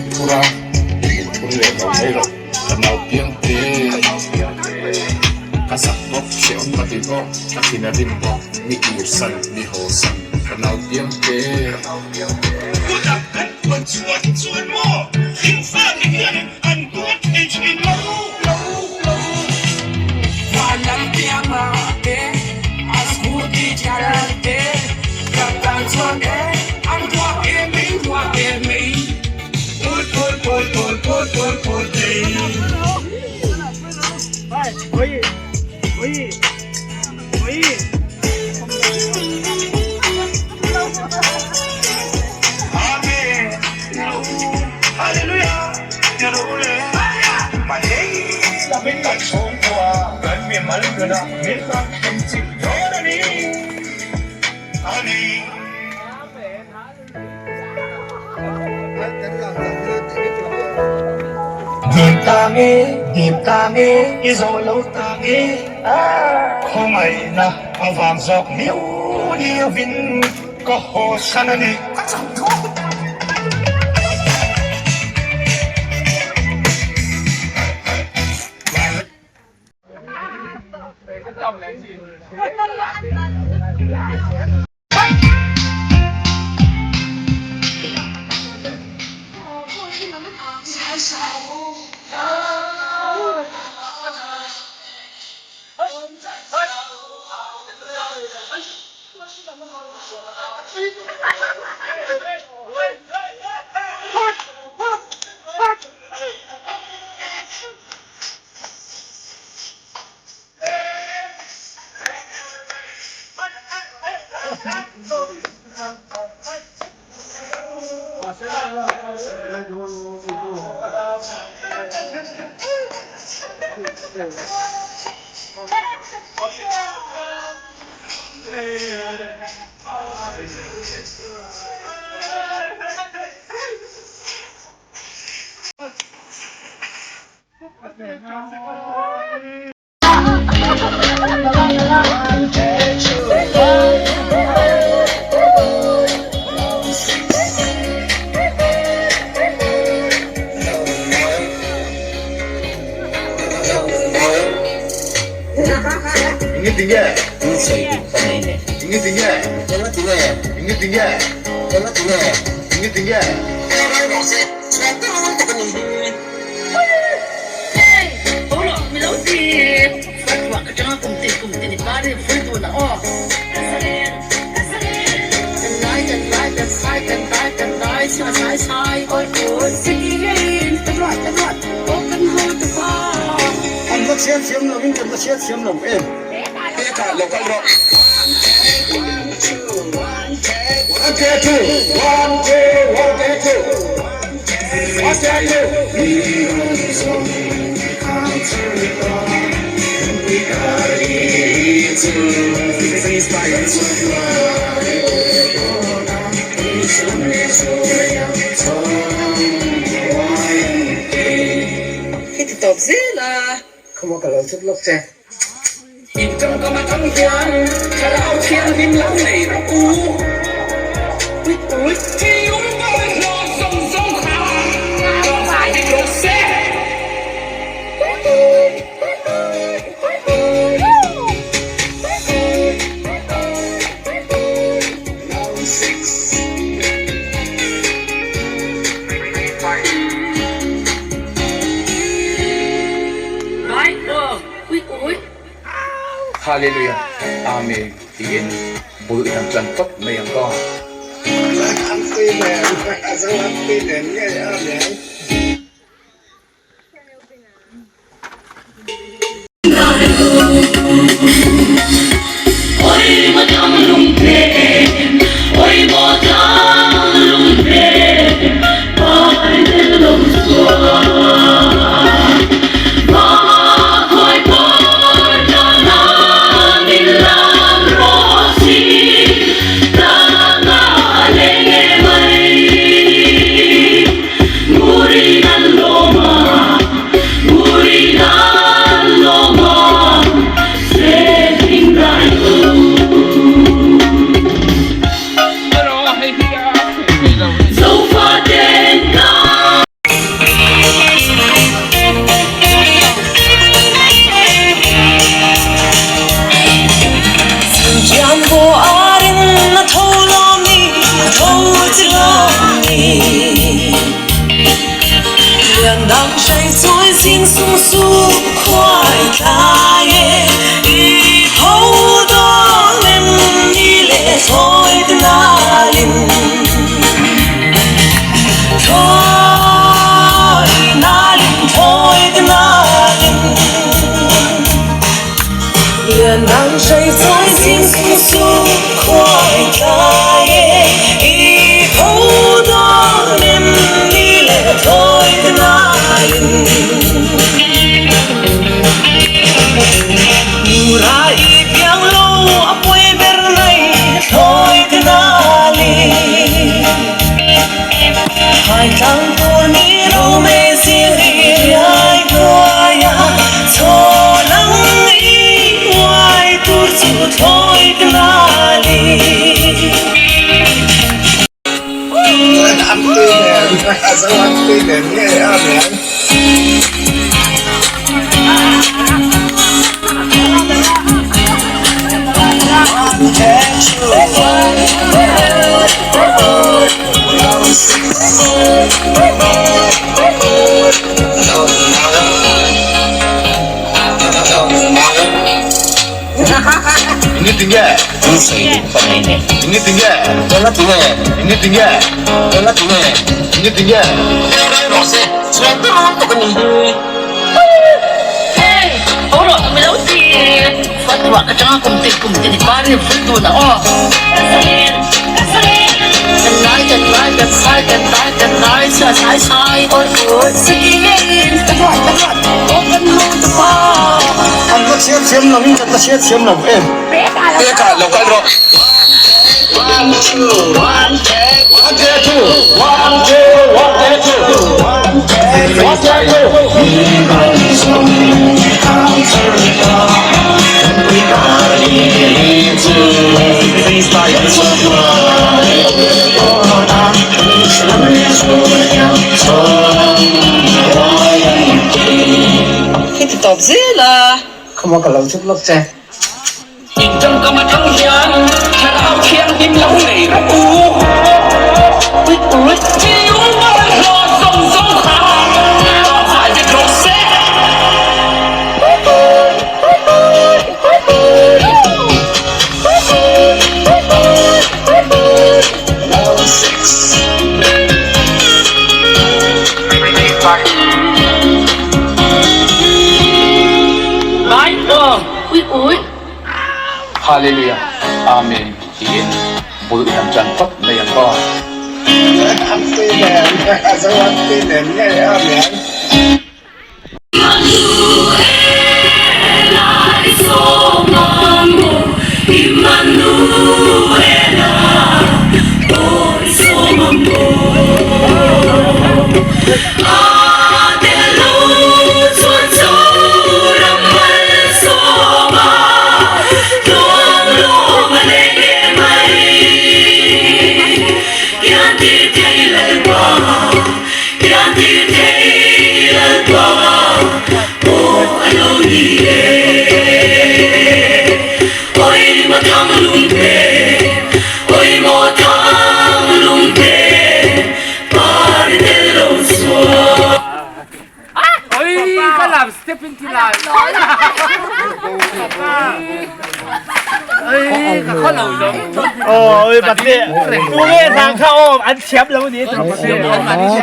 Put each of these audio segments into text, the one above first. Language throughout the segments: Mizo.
min phur a, min phur leh lo mai rawh ka nau piang te. Ka zak bawk, hrehawm ka ti bawk, ka thin a rim bawk, mi kir san, mi haw san, ka nau piang te. Kutah kan tuan chhuah hi chuan maw hringfate hianin an tuar thei thin lo lo lo. Van lam pianga te, a scooty char te, ka tan chuan e, an duak e min duak e mai. Pul pul pul pul pul pul pul thei. Amen lo Hallelujah ti rawh u le. Mahni lamin kan chhungkua kan mimal nunah min hlan thlen chilh dawn a ni. A ni. Dim tang e, dim tang e, i zawh lo tang e, khawngaihna avang zawk miau liauin ka haw san a ni. Hallelujah Amen tiin bul i han tan tawp mai ang aw. Zing sung su khuai tlai e, i tho dawn em ni le thawi te nalin. Thawi nalin, thawi te nalin. Lian dang hrei chawi zing sung su khuai tlai e, i tho dawn em ni le thawi te nalin. Mura i piang lo a pawi ber mai thawi te nalin. Hai tlang tur ni ro me zing i riai hnuai a, chaw lang i uai tur chu thawi te nalin. Khi ti tawp zel a. Khawma ka lo chuk lawk che. In tawngkam atang hian thlarau thianghlim lo nei rawh u. Chiu bawlhhlawh zawng zawng kha fai vek rawh se. Hallelujah Amen tiin bul i han tan phawt mai ang aw.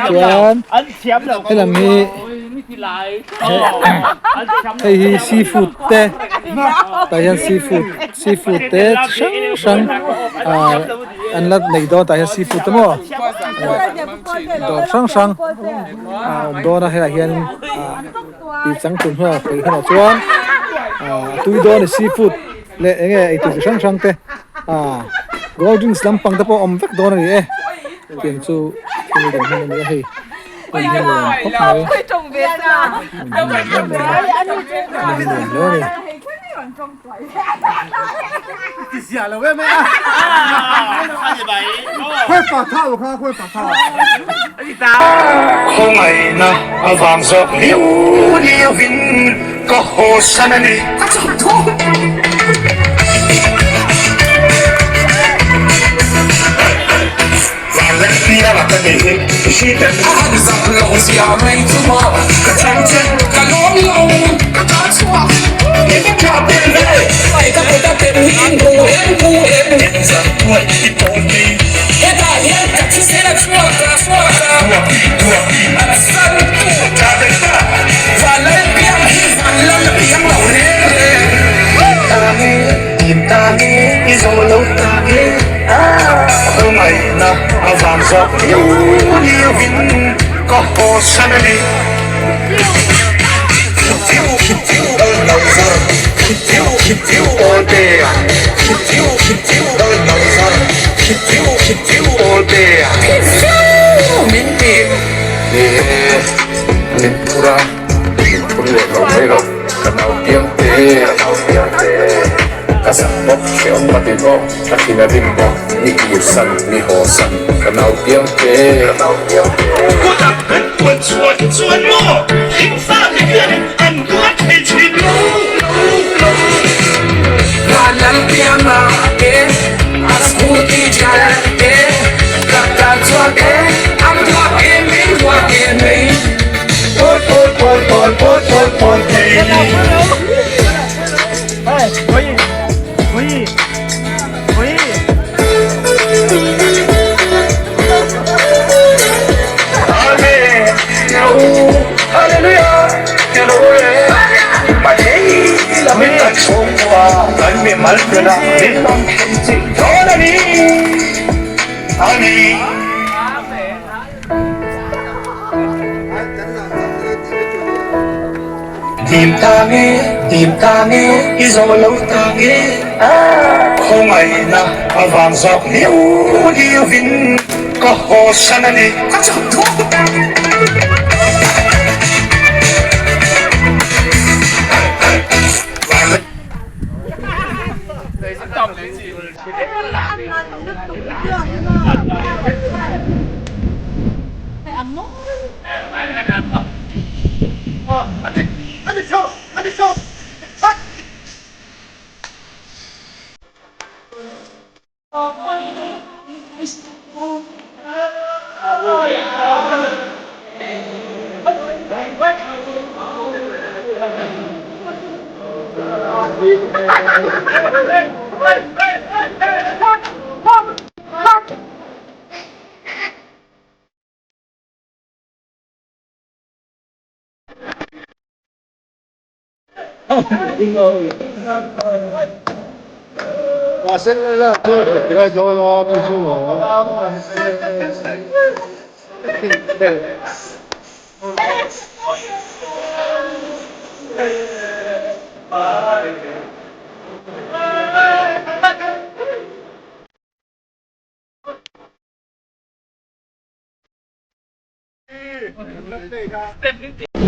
Chuan helam hi hei hi seafood te tah hian seafood seafood te chi hrang hrang ah an la nei dawn tah hian seafood te maw dawr hrang hrang a awm dawn a helaiah hian ah tih changtlung hnuaiah peih hunah chuan ah a tui dawn a ni seafood leh eng nge eitur chi hrang hrang te ah cold drinks lampang te pawh a awm vek dawn a ni e tiang chu thil dang hmun a ni a hei hmun hi nuam khawp mai hmun hi nuam em em a hmun hi nuam hle a ni. Khawngaihna avang zawk liu liuin ka haw san a ni. Ni e, min phur a, min phur leh lo mai lo, ka nau piang te, ka nau piang te, ka zak bawk, hrehawm ka ti bawk, ka thin a rim bawk, mi kir san, mi haw san, ka nau piang te, ka nau piang te. Kutah kan puan chhuah hi chuan maw thingfate hianin an duat thei thin lo lo lo. Vanlal pianga e a scooty chal e ka tan chuan e an duat em min duat em mai. Pawl pawl pawl pawl pawl pawl pawl thei. Dim ta nge, dim ta nge, i zawh lo ta nge Khawngaihna a vang zawk liau liauin ka haw san a ni. Ka chak thuak ta.